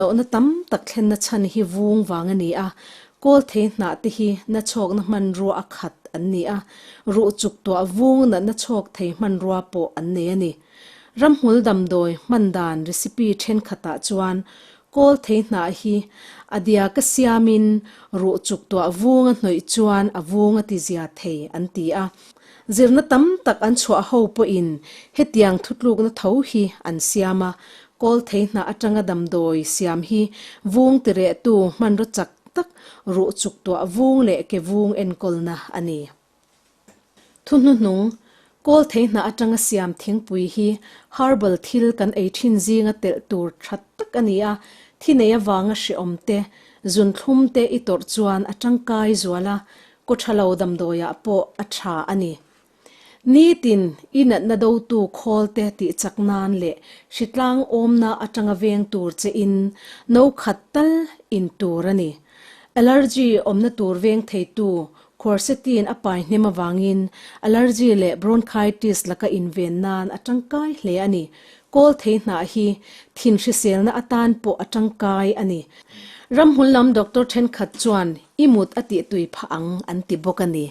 Lohna tam tak thlenna chhan hi vung vang a ni a, kawl thei hnah te hi na chhawkna hmanrua a khat an ni a, ruh chuk tuah vung natna chhawk thei hmanrua pawh an nei a ni. Ramhmul damdawi hman dan recipe thenkhatah chuan kawl thei hnah hi a diaka siamin ruh chuk tuah vung a hnawih chuan a vung a tizia thei an ti a. Zirna tam tak an chhuah ho pawhin hetiang thutlukna tho hi an siam a, kawl thei hnah atanga damdawi siam hi vung tirehtu hmanraw chak tak ruh chuk tuah vung leh ke vung enkawlna a ni. Thu hnuhnung, kawl thei hnah atanga siam thingpui hi herbal thil kan ei thin zinga telh tur tha tak a ni a, thi nei avanga hreawm te, zunthlum te i tawrh chuan a tangkai zual a, Kaw tha lo damdawiah pawh a tha a ni. Nitin i natna dotu khawl te tih chak nan leh hritlang awmna atanga veng tur che in no khat tal in tur a ni. Allergy awmna tur veng theitu quercetin a pai hnem avangin allergy leh bronchitis laka inven nan a tangkai hle a ni. Kawl thei hnah hi thin hriselna atan pawh a tangkai a ni. Ramhmul lam doctor thenkhat chuan i mut a tih tui phah ang an ti bawk a ni.